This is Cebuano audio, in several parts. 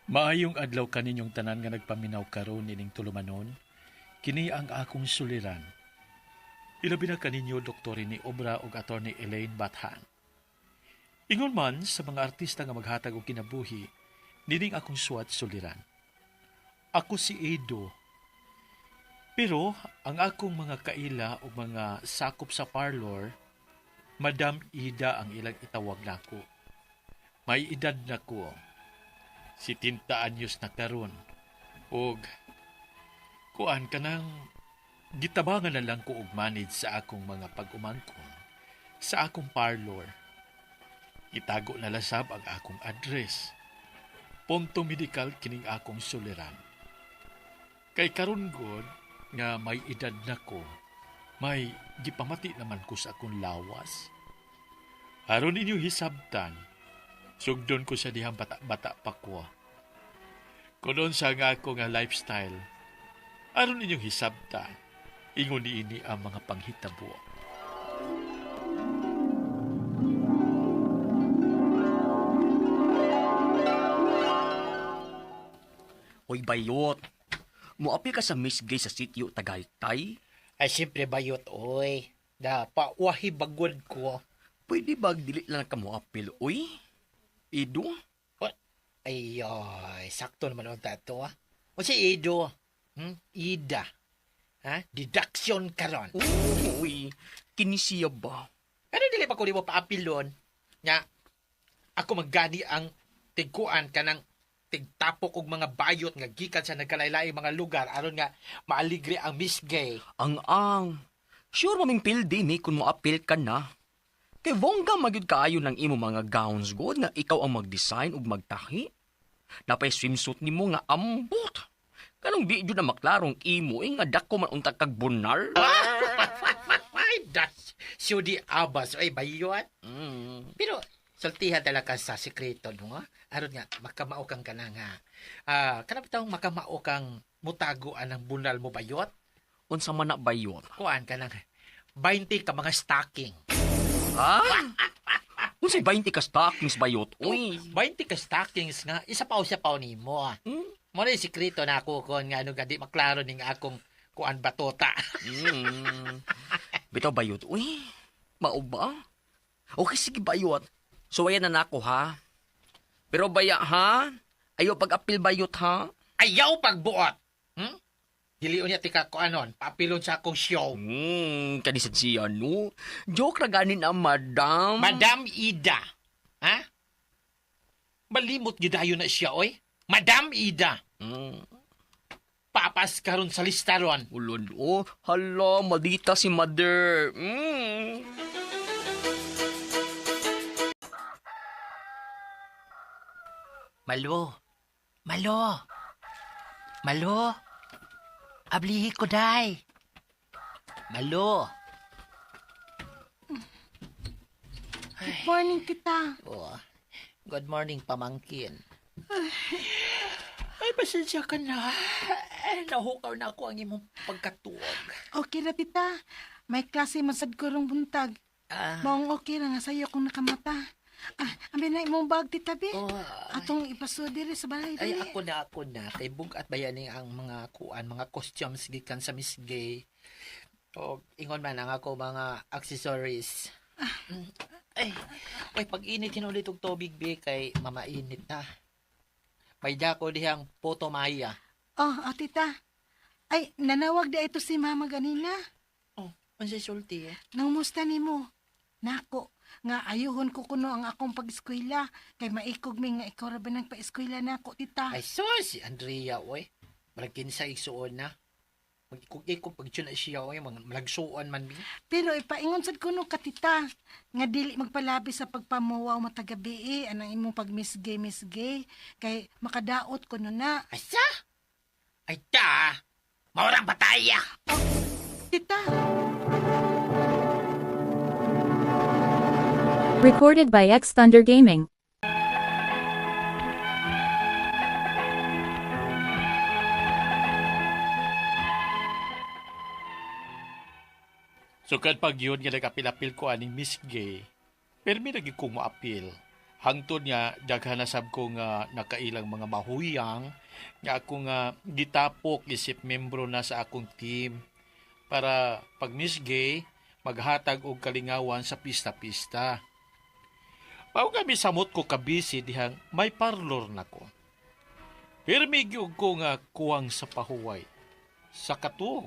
Maayong adlaw kaninyong tanan nga nagpaminaw karon ining tulumanon. Kini ang akong suliran. Ilabi na kaninyo Dr. ni Obra ug Attorney Elaine Bathan. Ingon man sa mga artista nga maghatag og kinabuhi, nining akong suwat suliran. Ako si Edo. Pero ang akong mga kaila o mga sakop sa parlor, Madam Ida ang ilang itawag nako. May edad na ko. 70 anyos na karon. Og kuan kanang gitabangan na lang ko og manage sa akong mga pag-umangkon sa akong parlor. Itago na lasab ang akong address. Punto medical kining akong suliran. Kay karon god nga may edad na ko, may gipamati naman ko sa akong lawas. Aron ninyo hisabtan, sugdon ko sa dihang bata-bata pa ko. Kunon sa nga ako nga lifestyle, aron ninyong hisabtan, ingon niini ang mga panghitabo. Hoy bayot. Moapil ka sa Miss Gay sa sitio Tagaytay? Ay, siyempre bayot, oy. Da, pawahi bagod ko. Pwede ba dili lang ka moapil, oy? Ido? What? Ay, ay, sakto naman ang tato, ah. O si Ido, Ida. Ha? Deduction karon. Uy, kini siya ba? Ano dili pa ko nimo paapilon? Nya, ako maggani ang tigkuan kanang tigtapok og mga bayot nga gikan sa nagkalaylay mga lugar aron nga maaligre ang Miss Gay. Ang. Sure maming pildi ni kung moapil ka na. Kay bongga magyud kaayo ng imo mga gowns god nga ikaw ang mag-design ug magtahi. Napay swimsuit nimo nga ambot. Kanong di jud na maklarong imo eh, nga dako man unta kag bunal. Ay, das. Sudi abas. Ay, bayot. Pero, sultihan talaga sa sekreto, no? Aron nga, makamao kang kana nga. Kana bitawng makamao kang mutago anang bunal mo, bayot? Unsa man na bayot? Kuan ka nang 20 ka mga stocking. Ha? Unsay 20 ka stockings bayot? Uy. 20 ka stockings nga, isa pa usa pa nimo. Mo na yung sekreto na ako kon nga ano nga di maklaro ning akong kuan batota. Bitaw bayot, uy. Mao ba? Okay, sige bayot. So ayan na nako ha. Pero baya ha? Ayaw pag-apil bayot ha? Ayaw pagbuot. Dili unya tika kuanon, paapilon sa akong show. Kanisad siya no. Joke ra gani na madam. Madam Ida. Ha? Malimot gyud na siya oy. Madam Ida. Papas karon sa lista ron. Ulod, oh. Hala, maldita si mother. Malo. Malo. Malo. Ablihi ko, day. Malo. Good morning, tita. Oh, good morning, pamangkin. Ay, pasensya ka na. Ay, nahukaw na ako ang imong pagkatuog. Okay ra, tita. May klase man sad ko rong buntag. Maong okay ra nga sayo kong nakamata. Abi na imong bag, tita, bi. Oh, Atong ipaso diri sa balay. Ay, dali. ako na. Kay bug-at bayaning ang mga kuan, mga costumes gikan sa Miss Gay. O, ingon man ang ako mga accessories. Ay, ay, pag-init hinulit og tubig, bi, kay mamainit na. May dako dihang Puto Maya. Oh, tita. Ay, nanawag di ito si mama ganina. Oh, unsay sulti eh? Nangumusta nimo? Nako, nga ayuhon ko kuno ang akong pag-eskwela. Kay maikog mi nga ikaw ra ba nang pa-eskwela nako, tita. Ay, sus, si Andrea, oy. Marag kinsa igsuon na. Mag-ikog-ikog pag na siya, oy. Malagsuon man mi. Pero ipaingon sad kuno ka, tita, nga dili magpalabi sa pagpamuwaw matagabi anang imong pag Miss Gay, Miss Gay. Kay makadaot kuno na. Asa? Ay, ta! Maurang bataya! Oh, tita! Recorded by X Thunder Gaming. Sukad pag yun nga nag-apil-apil ko aning Miss Gay, pero may naging kong moapil. Hangtod nga daghan na sab ko nga nakailang mga mahuyang nga akong gitapok isip membro na sa akong team para pag Miss Gay maghatag og kalingawan sa pista-pista. Mao kami samot ko kabisi dihang may parlor na ko. Pirmi gyud ko nga kuwang sa pahuway sa katuog.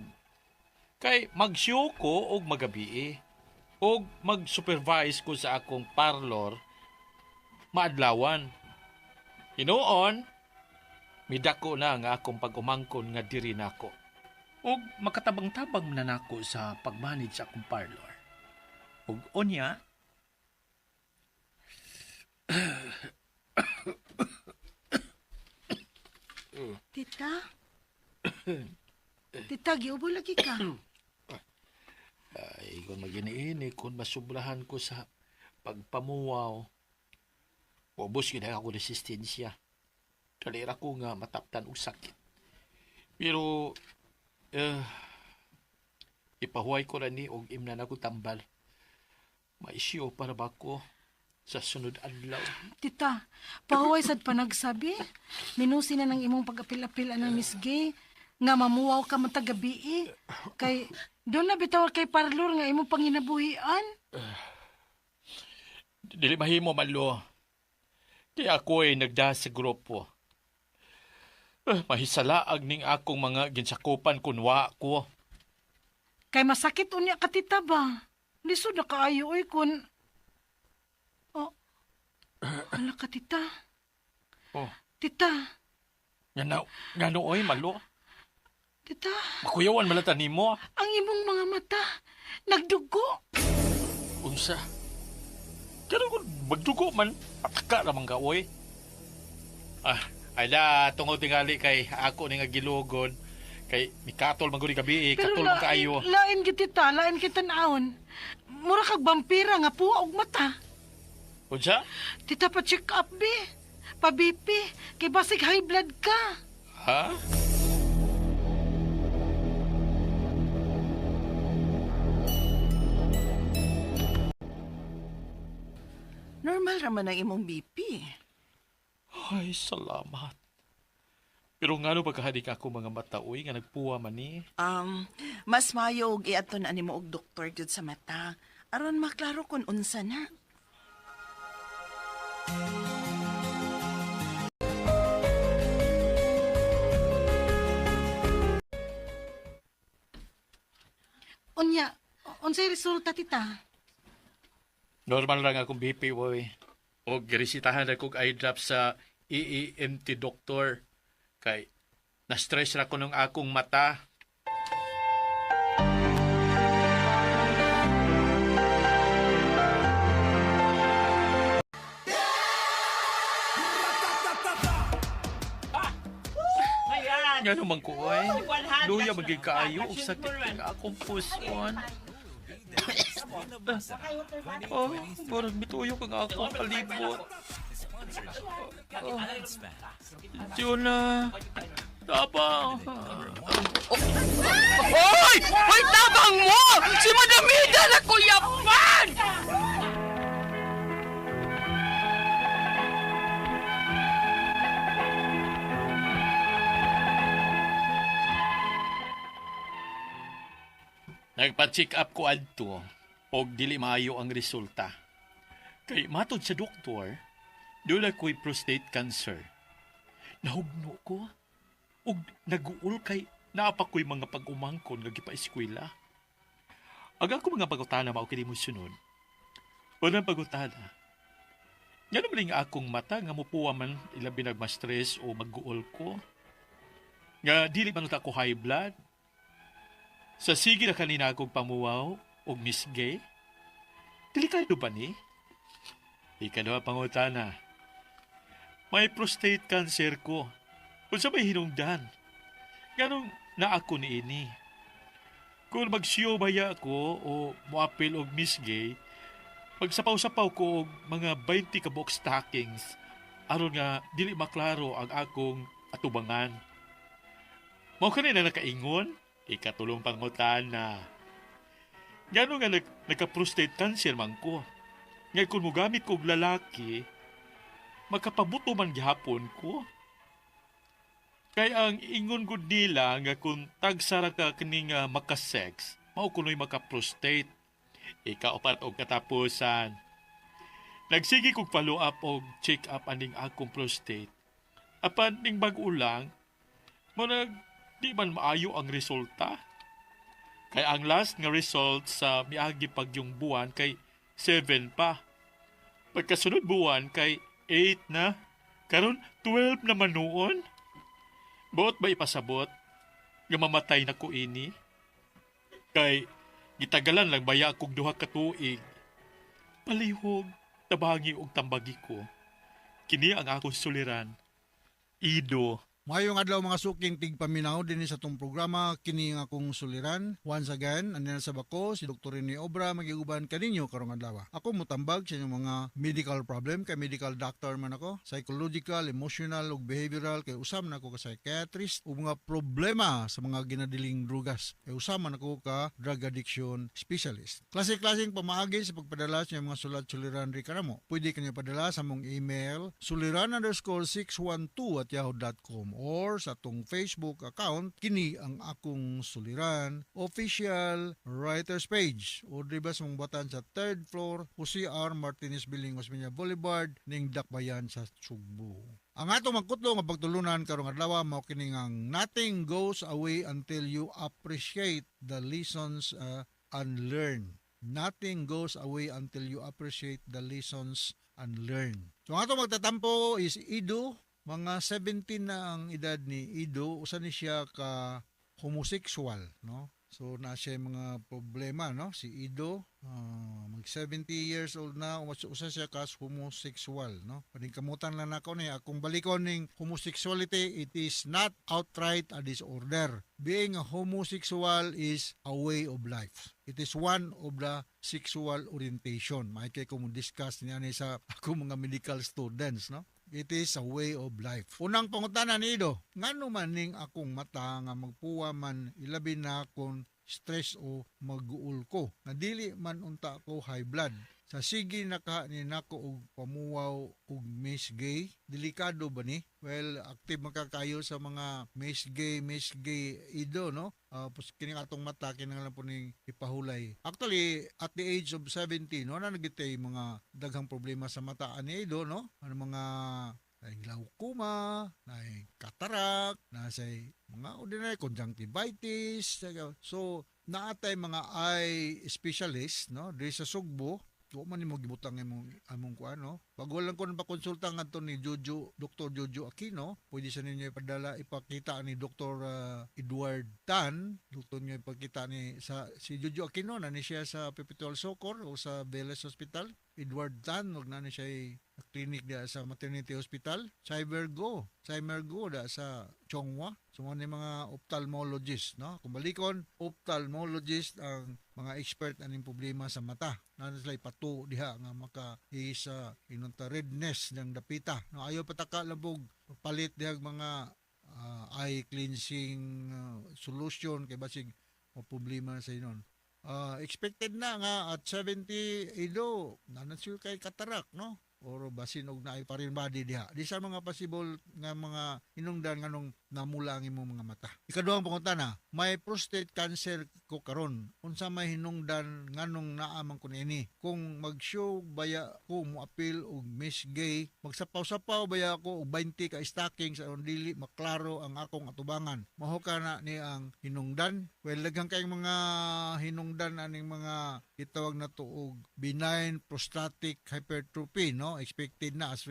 Kay mag-show ko og magabii og mag-supervise ko sa akong parlor maadlawan. Hinuon, midako na ang akong pag-umangkon nga diri nako. Og makatabang-tabang na nako sa pag-manage sa akong parlor. Og unya, Tita? Tita, giubo lagi ka. Ay, kung maginiini, kung masubrahan ko sa pagpamuwaw, ubos yun ako resistensya. Dalira ko nga mataptan og sakit. Pero, ipahuway ko ra ni og imnan ako tambal. Maisyo para ba ko sa sunod adlaw. Tita, pahuway sad panagsabi. Minusi na ng imong pag-apil-apil anang Miss Gay nga mamuwaw ka matag gabi. Kay doon na bitaw kay parlor nga imong panginabuhian. Dili mahimo malo. Kaya ako ay nagda sa grupo. Mahisalaag ning akong mga ginsakupan kun wa ko. Kay masakit unya ka, tita ba? Lisod na kaayo oy kun. Oh. Hala ka, tita. Oh. Tita. Ngano oy malo. Tita. Makuyawan malata nimo. Ang imong mga mata nagdugo. Unsa? Pero kung magdugo man, pataka ramang ka oy. Ay la, tungod tingali kay ako ni nga gilugon. Kay mikatol man gud gabi, Pero katol man kaayo. Lain gyud tita, lain kita naon. Mura kag vampira nga puwa og mata. Unsa? Tita, pa check up be. Pa BP, kay basig high blood ka. Ha? Normal raman ang imong BP. Ay, salamat. Pero ngano ba kahadik ako mga mata, uy, nga nagpuwa man ni? Mas maayo og iadto na nimo og doktor gyud sa mata aron maklaro kun unsa na. Unya, unsay resulta tita? Normal lang akong BP, boy. O giresitahan na kog eye drop sa EEMT doctor. Kay na-stress ra ko nung akong mata. Nga naman ko, oy. Luya maging kaayo og sakit ng akong puson. Oh, parang mituyok ang akong palibot. Oh, Jonah, tabang. Hoy! Hoy, tabang mo! Si Madamida na kuyapan! Nagpa-check up ko adto og dili maayo ang resulta. Kay matod sa doktor, doon ako'y prostate cancer. Nahugno ko og naguol kay naa pa ko'y mga pag-umangkon nga gipa-eskwela. Ang ako mga pagutana mao kini mo sunod. Unang pagutana, ngano man nga akong mata nga mupuwa man ilabi nagma-stress o magguol ko? Nga dili man ako high blood. Sa sige na kanina akong pamuwaw og Miss Gay, delikado ba ni? Ikaduha pangutana, may prostate cancer ko. Unsa may hinungdan? Ganong na ako ni ini? Kung magsiyo baya ako o moapil og Miss Gay, magsapaw-sapaw ko og mga 20 ka box stockings aron nga dili maklaro ang akong atubangan. Mao kanina nakaingon? Ikatulong pangutana. Ngano nga nagka-prostate cancer man ko. Nga kung mogamit ko og lalaki, Makapabuto man gihapon ko. Kay ang ingon gud nila nga kung tagsara ka kini nga makasex, mao kuno'y maka-prostate. Ikaupat og katapusan. Nagsige kog follow up og check up aning akong prostate. Apan ning bag-o lang, manag di man maayo ang resulta. Kay ang last nga result sa miagi pagyong buwan kay 7 pa. Pagkasunod buwan kay 8 na. Karon 12 na man noon. Buot ba ipasabot nga mamatay na ko ini? Kay gitagalan lang baya kog 2 ka tuig. Palihog, tabangi og tambagi ko. Kini ang akong suliran. Ido. Maayong adlaw mga suking tigpaminaw dinhi sa atong programa kini nga akong suliran. Once again, andyan sa bako si Dr. Rene Obra magiguban kaninyo karong adlaw. Ako motambag sa inyong mga medical problem kay medical doctor man ako, psychological, emotional ug behavioral kay usam na ako ka psychiatrist ug mga problema sa mga ginadiling drugas. Kay usam man ako ka drug addiction specialist. Klase-klaseng pamaagi sa pagpadala sa inyong mga sulat suliran ri kanamo. Pwede kanyo padala sa among email suliran_612@yahoo.com or sa atong Facebook account kini ang akong suliran official writers page o di ba sa mong batan sa third floor Jose R. Martinez Building, Osmeña Boulevard ning Dakbayan sa Sugbo. Ang atong magkutlo nga pagtulunan karong adlaw mao kini ang nothing goes away until you appreciate the lessons and learn. Nothing goes away until you appreciate the lessons and learn. So ang atong magtatampo is Ido. Mga 17 na ang edad ni Ido, usa ni siya ka homosexual, no? So na siya mga problema, no? Si Ido, mag 70 years old na, usa siya ka homosexual, no? Paningkamutan lang nako ni akong balikon ning homosexuality, it is not outright a disorder. Being a homosexual is a way of life. It is one of the sexual orientation. May kay ko mo discuss niya ni sa ako mga medical students, no? It is a way of life. Unang pangutana ni Ido, ngano man ning akong mata nga magpuwa man ilabi na kung stress o mag-uol ko? Nga dili man unta ko high blood. Sa sige naka ni nako og pamuwaw og Miss Gay, delikado ba ni? Well, active makakayo sa mga Miss Gay, Miss Gay Ido, no? Pus kini atong mata kinahanglan po ning ipahulay. Actually, at the age of 17, no, na nagitay mga daghang problema sa mata ani Ido, no? Ano mga naay glaucoma, naay cataract, naay mga ordinary conjunctivitis. So, naatay mga eye specialist, no, diri sa Sugbo. Wa man nimo gibutang imong among kuan, no. Pag walang ko pa konsulta ngadto ni Jojo, Dr. Jojo Aquino, pwede sa ninyo ipadala ipakita ni Dr. Edward Tan, doktor niyo ipakita ni sa si Jojo Aquino na ni siya sa Perpetual Succour o sa Velez Hospital. Edward Tan og na ni siya clinic diya sa Maternity Hospital. Cybergo, Cybergo da sa Chong Hua. So mga ni mga ophthalmologist, no? Kung balikon, ophthalmologist ang mga expert aning problema sa mata. Na sila ipato diha nga maka sa inunta redness ng dapita. No, ayaw pataka labog palit diha mga eye cleansing solution kay basig o problema sa inon. Expected na nga at 70 Ido, na kay cataract, no? Or basin og naay foreign body diha. Di sa mga possible nga mga hinungdan nganong namula ang imong mga mata. Ikaduhang pangutana, may prostate cancer ko karon. Unsa may hinungdan nganong naa man ko niini? Kung mag-show baya ko moapil og Miss Gay, magsapaw-sapaw baya ako og 20 ka stockings aron dili maklaro ang akong atubangan. Maho ka na ni ang hinungdan? Well, daghan kayong mga hinungdan aning mga gitawag na to og benign prostatic hypertrophy, no? Expected na as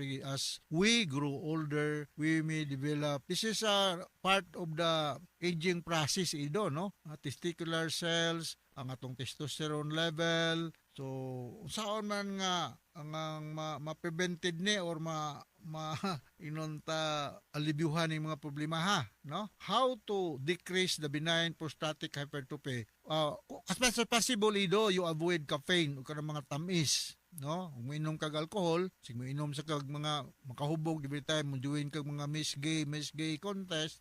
we grow older, we may develop. This is a part of the aging process, Ido, no? Testicular cells, ang atong testosterone level. So, unsaon man nga ang ma-prevented ni or ma ma inunta alibyuhan ning mga problema ha, no? How to decrease the benign prostatic hypertrophy? As much as possible, Ido, you avoid caffeine o kanang mga tamis, no? Kung mainom kag alcohol, sig mainom sa kag mga makahubog every time mo join kag mga Miss Gay contest,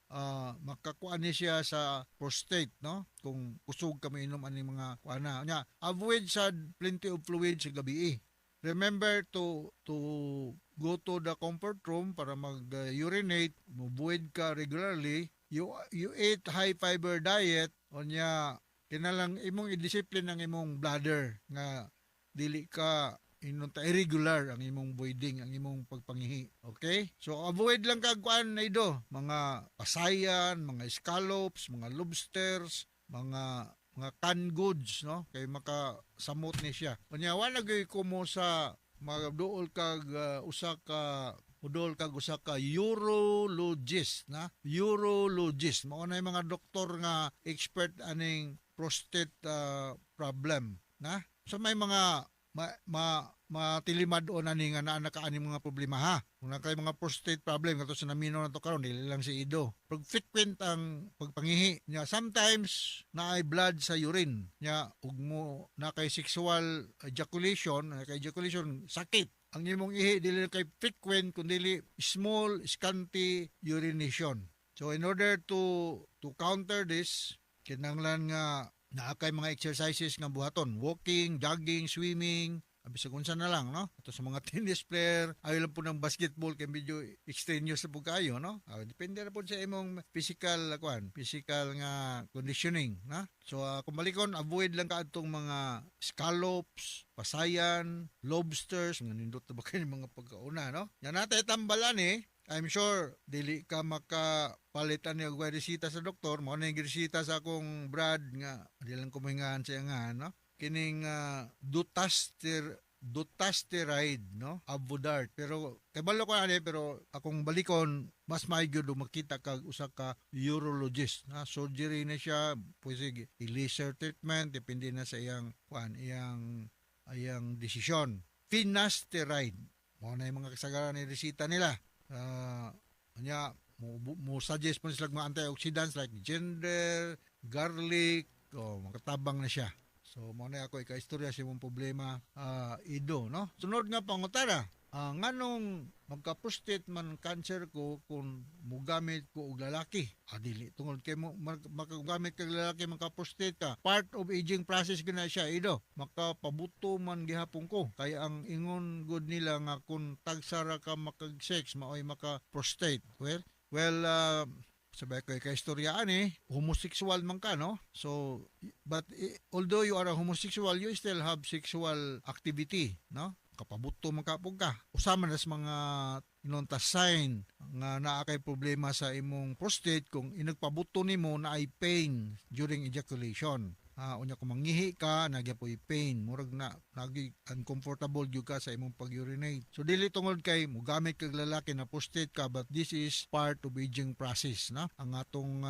makakuan ni siya sa prostate, no? Kung kusog ka mainom ani mga kuana. Nya, avoid sa plenty of fluid sa gabi. Remember to go to the comfort room para mag-urinate, mubuid ka regularly, you eat high fiber diet, unya kinalang imong i-discipline ang imong bladder nga dili ka inon ta irregular ang imong voiding, ang imong pagpangihi. Okay? So avoid lang kag kuan na ido, mga pasayan, mga scallops, mga lobsters, mga canned goods, no? Kay makasamot ni siya. Unya wa na gyud kumo sa magduol kag usa ka udol kag usa ka urologist, na urologist mao na yung mga doktor nga expert aning prostate problem, na. So may mga ma, ma matilimad-on ani nga naa na ka ani mga problema, ha. Kung naa kay mga prostate problem kato sa namino na to karon, dili lang si Ido. Pag frequent ang pagpangihi nya, sometimes naay blood sa urine nya, ug mo na kay sexual ejaculation, na kay ejaculation, sakit ang imong ihi, dili lang kay frequent kun dili small scanty urination. So in order to counter this, kinahanglan nga naa kay mga exercises nga buhaton, walking, jogging, swimming, bisag unsa na lang, no? Ato sa mga tennis player, ayo lang po ng basketball kay medyo extraneous na po kayo, no? Depende na po sa imong physical kuan, physical nga conditioning, na. So kung balikon, avoid lang ka atong mga scallops, pasayan, lobsters, nga nindot na ba kayo mga pagkauna, no? Yan natin tambalan eh. I'm sure dili ka makapalitan ni og resita sa doktor. Mao na yung resita sa akong brad nga di lang kumingahan siya nga, no? Kining dutasteride, no, Avodart. Pero kay balo ko ani, pero akong balikon, mas maayo gyud makita kag usa ka urologist, na. Surgery na siya, pwede laser treatment, depende na sa iyang kuan, iyang desisyon. Finasteride mao na yung mga kasagaran ni resita nila. Nya mo suggest mo sila mga antioxidants like ginger, garlic, oh, makatabang na siya. So mao na ako ika-istorya sa imong problema, Ido, no? Sunod nga pangutana, nganong magka-prostate man cancer ko kung mugamit ko og lalaki? Ah, dili tungod kay mo makagamit kag lalaki magka-prostate ka. Part of aging process gyud na siya, Ido. Makapabuto man gihapon ko. Kaya ang ingon gud nila nga kung tagsara ka makag-sex, maoy maka-prostate. Well, sabay ko kay istoryaan eh, homosexual man ka, no? So, but although you are a homosexual, you still have sexual activity, no? Kapabuto man kapog ka. Usa man sa mga inonta sign nga naa kay problema sa imong prostate kung inagpabuto nimo na ay pain during ejaculation. Unya kung mangihi ka, nagyapoy pain, murag na nagi uncomfortable gyud ka sa imong pag-urinate. So dili tungod kay mugamit kag lalaki na prostate ka, but this is part of aging process, na. Ang atong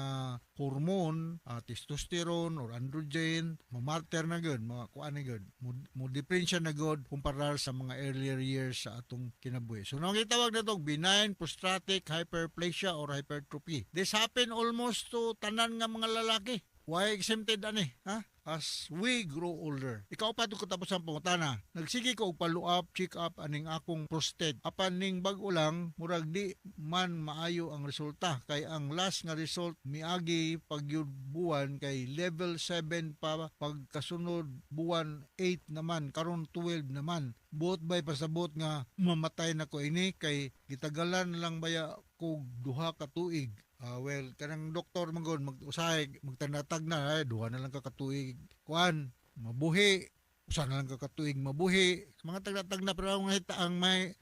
hormone, testosterone or androgen, mamarter na gyud, mga kuan na gyud, mo diferensya na gyud kumpara sa mga earlier years sa atong kinabuhi. So nang gitawag na to benign prostatic hyperplasia or hypertrophy. This happen almost to tanan nga mga lalaki. Why exempted ani, ha? As we grow older. Ikaw pa ko tapos ang pangutana. Nagsige ko og follow up, check up aning akong prostate. Apan ning bag-o lang, murag di man maayo ang resulta kay ang last nga result miagi pagyud buwan kay level 7 pa, pagkasunod buwan 8 naman, karon 12 naman. Buot bay pasabot nga mamatay na ko ini kay gitagalan lang baya kog 2 ka tuig? Well, kanang doktor man gud mag usahay magtanatag na, ay duha na lang ka katuig kuan mabuhi, usa na lang ka katuig mabuhi, mga tagna-tagna. Pero ang hita, ang may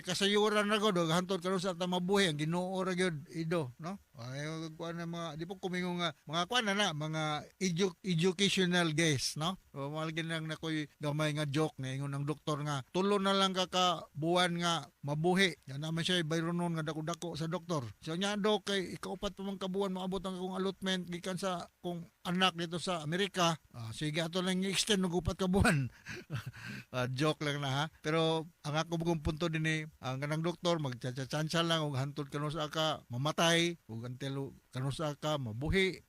kasayuran na gud og hantod karon sa ta mabuhi ang Ginoo ra gyud, Ido, no? Ay kuan na mga di po kumingo nga mga kuan na na mga educational guys, no? O mga lang na koy gamay nga joke nga ingon ang doktor nga tulo na lang ka ka buwan nga mabuhi. Yan naman siya bayronon nga dako-dako sa doktor. So nya dok, kay ikaupat pa man ka buwan maabot ang akong allotment gikan sa kong anak dito sa Amerika. Sige, ato lang i-extend og 4 ka buwan. Joke lang na, ha. Pero ang ako bugong punto din eh, ang kanang doktor magtsatsa lang og hantod kanusa ka mamatay ug until kanusa ka mabuhi.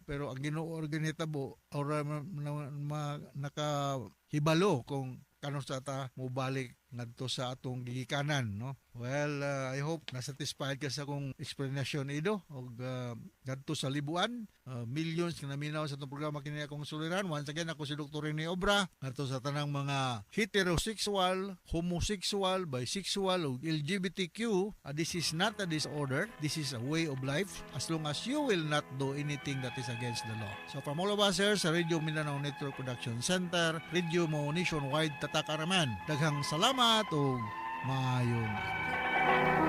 Pero ang Ginoo ra ginitabo or ma, ma, nakahibalo kung kanusa ta mobalik. ngadto sa atong gigikanan, no? Well, I hope na satisfied ka sa akong explanation, Ido, og ngadto sa Libuan, millions nga naminaw sa atong programa Kini Akong Suliran. Once again, ako si Dr. Rene Obra, ngadto sa tanang mga heterosexual, homosexual, bisexual ug LGBTQ, this is not a disorder, this is a way of life as long as you will not do anything that is against the law. So from all of us here sa Radio Mindanao Network Production Center, Radio Mo Nationwide, Tatak Araman. Daghang salamat ug maayong adlaw.